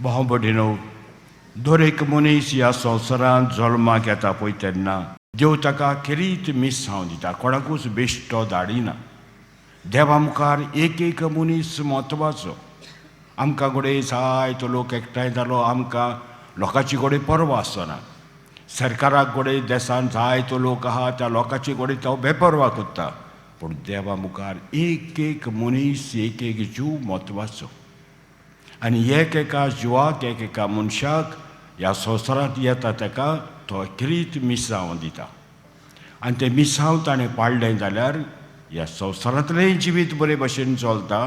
भाव भयणीनो, दर एक मनीस ह्या संवसारांत जल्माक येता पळय तेन्ना देव ताका खेरीत मिसांव दिता, कोणाकूच बेश्टो धाडिना. देवा मुखार एक एक मनीस म्हत्वाचो. आमकां घडये जायतो लोक एकठांय जालो, आमकां लोकांची घडये पर्वा आसना. सरकाराक घडये देसान जायतो लोक आहा, त्या लोकांची घडये तो बेपर्वा करता, पूण देवा मुखार एक एक मनीस, एक एक जीव म्हत्वाचो. आनी एक एका जिवाक, एक एका मनशाक ह्या संवसारांत येता ताका तो खेरीत मिसांव दिता. आनी तें मिसांव ताणें पाळ्ळें जाल्यार ह्या संवसारांतलेंय जिवीत बरे भशेन चलता,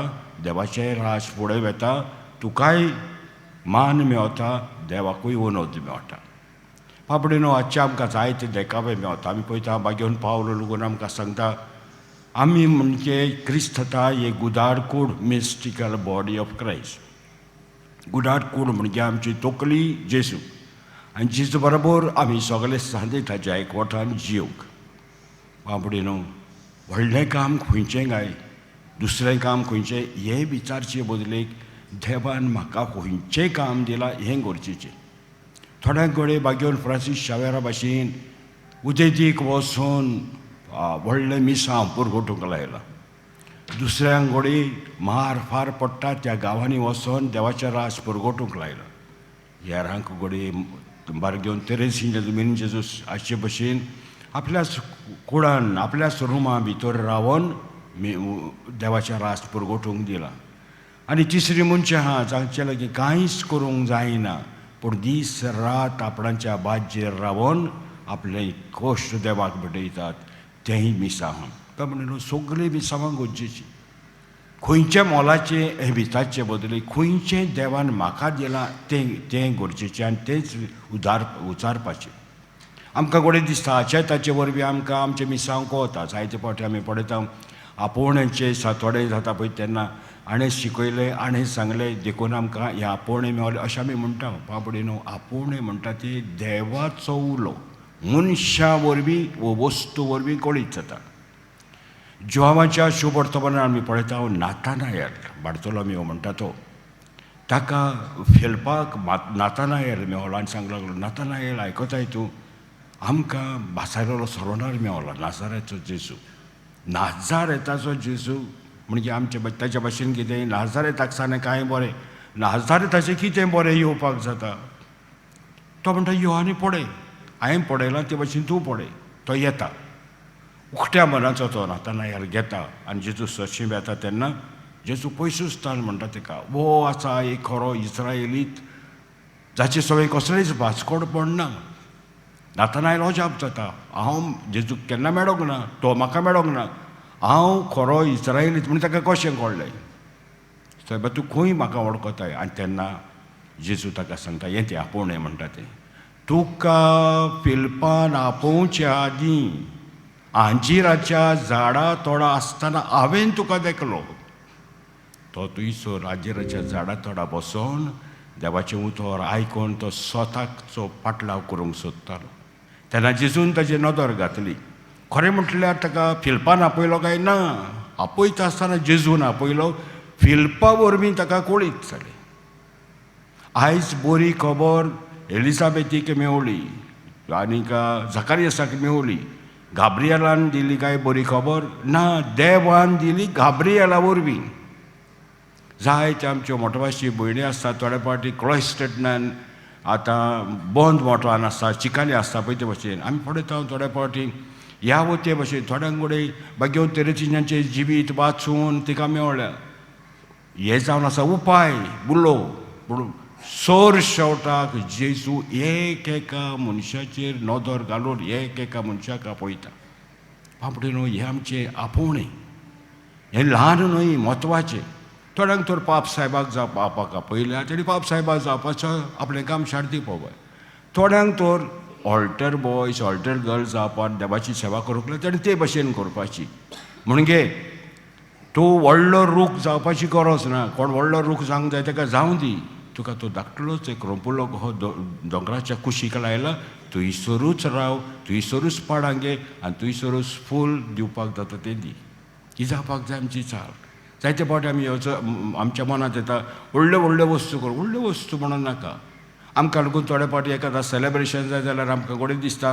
देवाचें राज फुडें वेता, तुकाय मान मेवता, देवाकूय उनोद मेवता. बाबडे न्हू, आजचे आमकां जायते देखावे मेवता. आमी पळयता, बागेवन पावलो लुगून आमकां सांगता, आमी म्हणजे क्रिस्तता एक गुदाड कूड, मिस्टिकल बॉडी ऑफ क्रायस्ट. गुडाड कूड म्हणजे आमची तकली जेजू, आनी जेजू बरोबर आमी सगळे सांदे ताच्या एकवटान जिवंक. बाबडे न्हू, व्हडलें काम खंयचें काय दुसरें काम खंयचें हें विचारचे बदलेक देवान म्हाका खंयचें काम दिलां हें गरजेचें. थोड्यांक घडये बागेवन फ्रांसीस शावेरा भाशेन उदेंतीक वचून व्हडलें मिसांव पुरगोटूंक लायलां. दुसऱ्यांक घडये मार फार पडटा त्या गांवांनी वचोन देवाचें राज पुरगोटूंक लायलां. हेरांक घडये बारगेवन तेरेसिन मिनी जेजूस हाचे भशेन आपल्याच कुडान, आपल्याच रुमा भितर रावन देवाचें राज पुरगोटूंक दिलां. आनी तिसरी मनशां आहा जांचे लागीं कांयच करूंक जायना, पूण दीस रात आपणाच्या बाज्जेर रावन आपले कश्ट देवाक भेटयतात, तेंय मिसांव आहा. काय म्हणून सगळीं मिसांवां गरजेचीं. खंयच्या मोलाचें हें विचारचे बदले खंयचें देवान म्हाका दिलां तें तें गरजेचें आनी तेंच उदार उचारपाचें. आमकां घडये दिसता हाचे ताचे वरवीं आमकां आमचें मिसांव कळता. जायते फावटी आमी पळयता, आपोवण्याचें सातोडें जाता पळय तेन्ना हाणें शिकयलें, हाणें सांगलें, देखून आमकां हें आपोवणें मेवलें अशें आमी म्हणटा. बाबडे न्हू, आपोवणें म्हणटा ती देवाचो उलो मनशा वरवीं वो वस्तू वरवीं कळीत जाता. जुवांवाच्या शुभवर्तमानान आमी पळयता, नातानायल बार्तोलोमियो म्हणटा तो, ताका फिलपाक नातानायल मेवलो आनी सांगूंक लागलो, नातानायल आयकताय तूं, आमकां भासायलेलो सरोणार मेवलो, नाजाराचो जेजू. नाजारेताचो जेजू म्हणजे आमचे ताच्या भाशेन कितें नाजारेताक साने कांय बरें, नाजारेताचें कितें बरें येवपाक जाता? तो म्हणटा, यो आनी पळय, हांवें पळयलां ते भाशेन तूं पळय. तो येता उकत्या मनाचो, तो नातानायल घेता आनी जेजू सरशीं येता तेन्ना जेजू पयसूच ताण म्हणटा ताका, वो आसा एक खरो इस्रायलीत जाचे सवय कसलेंच भाजकोडपण ना. नातानायल अजाप जाता, हांव जेजूक केन्ना मेळोंक ना, तो म्हाका मेळोंक ना, हांव खरो इस्रायलीत म्हूण ताका कशें कळ्ळें? सायबा, तूं खंय म्हाका वळखताय? आनी तेन्ना जेजू ताका सांगता, हें तें आपोवणें म्हणटा तें, तुका फिलपान आपोवचे आदीं आंजिराच्या झाडा तोडा आसतना हांवें तुका देखलो. तो थंयसर आंजिराच्या झाडा तोडा बसोन देवाचें उतर आयकोन तो स्वताचो पाटलाव करूंक सोदतालो. तेन्ना जेजून ताची नदर घातली. खरें म्हटल्यार ताका फिलपान आपयलो काय ना, आपयता आसतना जेजून आपयलो, फिलपा वरवीं ताका कळीत जालें. आयज बरी खबर एलिजाबेथीक मेवली आनीक जकारियसाक मेवली. गाब्रियलान दिली काय बरी खबर ना, देवान दिली गाब्रियला वरवीं. जायत्यो आमच्यो मोटवाशी भयणी आसतात, थोडे फावटी क्लॉयस्टर्डनान आतां बंद मोटवान आसता, चिकाली आसता पळय ते भशेन आमी पळयता. थोडे फावटी ह्या वो ते भशेन थोड्यांक कडेन बागेवन तेरेसिंजांचें जिवीत वाचून तिका मेवल्या. हें जावन आसा उपाय उलो, पूण सर शेवटाक जेजू एक एका मनशाचेर नदर घालून एक एका मनशाक आपयता. बाबडे न्हू, हें आमचें आपोवणें, हें ल्हान न्हय, म्हत्वाचें. थोड्यांक तर पाप साहेबाक जावपाक आपयल्या, तेणी पाप साहेबाक जावपाचो आपलें काम शार्दी पळोवपाक. थोड्यांक तर ऑल्टर बॉयज, ऑल्टर गर्ल्स जावपाक, देवाची सेवा करूंक लागले, तेणी ते भशेन करपाची. म्हणजे तूं व्हडलो रूख जावपाची गरज ना, कोण व्हडलो रूख जावंक जाय ताका जावं दी, तुका तो धाकटलोच एक रोंपुलो हो दोंगराच्या कुशीक लायला, थंयसरूच राव, थंयसरूच पाडां घे आनी थंयसरूच फूल दिवपाक जाता तें दी. ही जावपाक जाय आमची चाल. जायते फावटी आमी येवचो आमच्या मनांत येता व्हडल्यो व्हडल्यो वस्तू कर, व्हडल्यो वस्तू म्हणून नाका. आमकां लागून थोडे फावटी एखादा सेलेब्रेशन जाय जाल्यार आमकां गोडे दिसता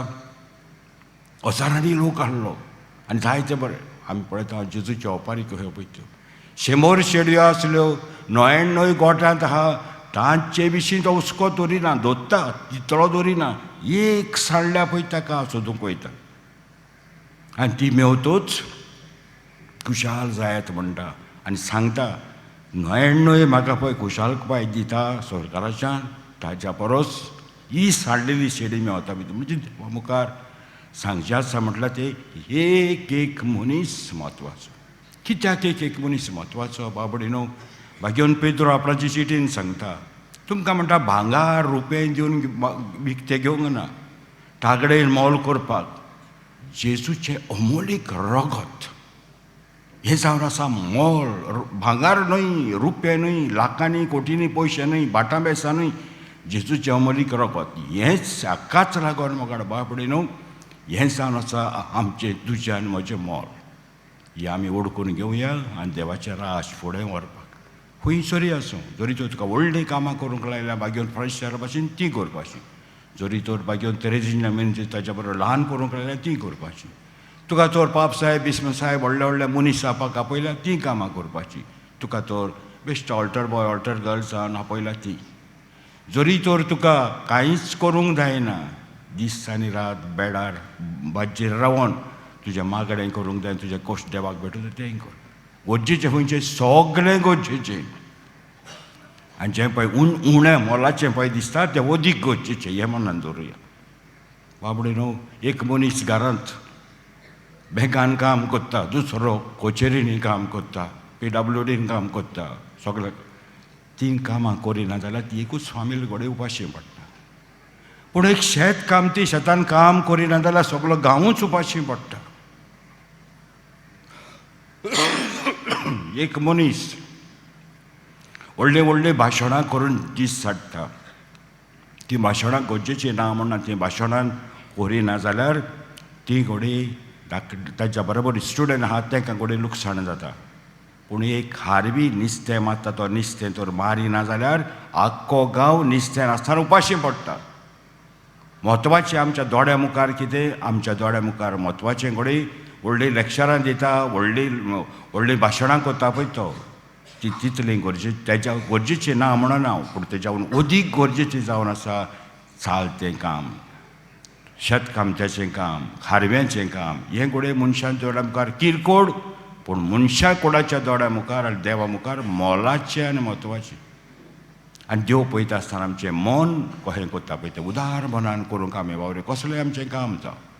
हजारांनी लोक आहलो आनी जायते बरें. आमी पळयता जेजूचे ओपारी कह्यो पळय त्यो 100 शेडयो आसल्यो, 99 गोठांत आहा, तांचे विशीं तो हुस्को दवरिना, दोत्ता तितलो दवरिना, एक सांडल्या पळय ताका सोदूंक वयता आनी ती मेवतोच खुशाल जायत म्हणटा आनी सांगता 99 म्हाका पळय खुशालकाय दिता सरकाराच्यान, ताच्या परस ही सांडलेली शेडी मेवता. म्हणजे देवा मुखार सांगचें आसा म्हटल्यार ते एक एक मनीस म्हत्वाचो. कित्याक एक एक मनीस म्हत्वाचो बाबडी न्हू? भाग्योन पेद्रो आपणाची चिटीन सांगता तुमकां म्हणटा भांगार रुपें दिवन विकतें घेवंक ना, तागडेन मोल करपाक जेजूचें अमोलीक रगत हें जावन आसा मोल. भांगार न्हय, रुपें न्हय, लाखांनी कोटींनी पयशे न्हय, भाटां बेसां न्हय, जेजूचें अमोलीक रगत हेंच हाकाच लागून म्हाका बाबडी न्हू हें जावन आसा आमचें तुजें आनी म्हजें मोल. हें आमी ओडकून घेवया आनी देवाचें राज फुडें व्हरपाक खंय सरी आसूं, जरी तर तुका व्हडलीं कामां करूंक लायल्या बागेवन फ्रेश भाशेन तीं करपाची, जरी तर बागेवन तेरेजीन मिनजीस ताच्या बरोबर ल्हान करूंक लायल्या तीं करपाची, तुका तर पाप साहेब बिस्म साहेब व्हडले व्हडले मनीस जावपाक आपयल्या तीं कामां करपाची, तुका तर best altar boy altar girl जावन आपयल्या ती, जरी तर तुका कांयच करूंक जायना दीस आनी रात बेडार बाज्जेर रावन तुजें मागणें करूंक जाय, तुजें कश्ट देवाक भेटूं तेंय कर. गरजेचें खंयचें सगळें गरजेचें आनी जें पळय उणें मोलाचें पळय दिसता तें अदीक गरजेचें हें मनान दवरुया. बाबडे न्हू एक मनीस घरांत बँकान काम करता, दुसरो कचेरींनी काम करता, PWDन काम करता, सगळें तीं कामां करिना जाल्यार ती एकूच फामील घडये उपाशी पडटा. पूण एक शेत कामती शेतान काम करिना जाल्यार सगळो गांवूच उपाशी पडटा. एक मनीस व्हडले व्हडले भाशणां करून दीस साडटा, ती भाशणां गरजेचीं ना म्हणना, ती भाशणां करिना जाल्यार ती घडये ताच्या बरोबर स्टुडंट आहा तांकां घडये लुकसाण जाता. पूण एक हारवी निस्तें मारता तो निस्तें तर मारिना जाल्यार आख्खो गांव निस्तें आसतना उपाशी पडटा. म्हत्वाचें आमच्या दोळ्या मुखार कितें, आमच्या दोळ्या मुखार म्हत्वाचें घडये व्हडलीं लॅक्चरां दिता, व्हडलीं व्हडलीं भाशणां करता पळय तो ती तितलीं गरजे तेज्या गरजेचें ना म्हणना हांव, पूण तेज्याहून अदीक गरजेचें जावन आसा चालतें काम, शेतकामत्याचें काम, खारव्यांचें काम. हें घडये मनशान दोळ्या मुखार किरकोळ, पूण मनशा कोणाच्या दोळ्या मुखार आनी देवा मुखार मोलाचें आनी म्हत्वाचें. आनी देव पळयता आसतना आमचें मन कशें करता पळय तें उदार मनान करूंक आमी वावरे कसलें आमचें काम जावं.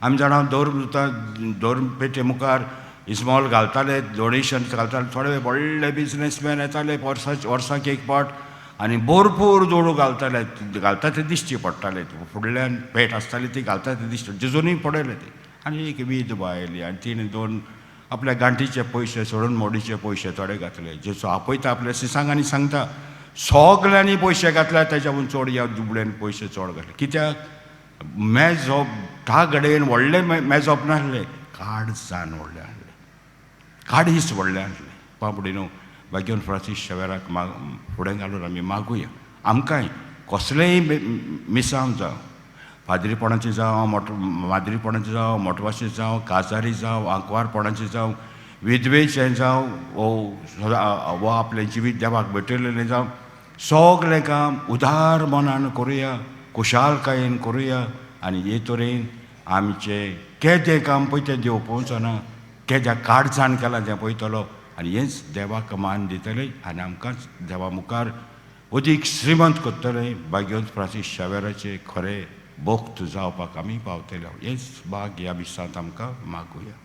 आमी जाणा दर पेटे मुखार इस्मॉल घालताले, डोनेशन घालताले, थोडे व्हडले बिजनेसमॅन येताले वर्साक एक फावट आनी भरपूर जोडू घालताले, घालता ते दिश्टी पडटाले, फुडल्यान पेट आसताली ती घालता ते दिश्टी जेजूनय पडयले ते. आनी एक विधवा आयली आनी तिणें दोन आपल्या गांठीचे पयशे सोडून मोडीचे पयशे थोडे घातले. जेजू आपयता आपल्या सिसांक आनी सांगता सगल्यांनी पयशे घातल्या तेज्याहून चड ह्या दुबळ्यांनी पयशे चड घातले. कित्याक मेजप धा घडयेन व्हडलें मेजप नासलें, काळजान व्हडलें आहलें, काडीस व्हडलें आहलें. बाबडी न्हू भाग्योन फ्रांसीस शेवेराक फुडें घालून आमी मागुया आमकांय कसलेंय मिसांव जावं, फादरीपणाचें जावं, माद्रीपणाचें जावं, मोटवाचें जावं, काजारी जावं, आंकवारपणाचें जावं, विधवेचें जावं, वो आपलें जिवीत देवाक भेटयलेलें जावं, सगलें काम उदार मनान करुया, खुशालकायेन करुया आनी हे तरेन आमचें केदें काम पळय तें देव पळोवचो ना, केद्या काळजान केलां तें पळयतलो आनी हेंच देवाक मान दितलें आनी आमकांच देवा मुखार अदीक श्रीमंत करतलें. भाग्यवंत फ्रांसीस शावेराचे खरें भक्त जावपाक आमी पावतले. हेंच भाग ह्या मिसांत आमकां मागुया.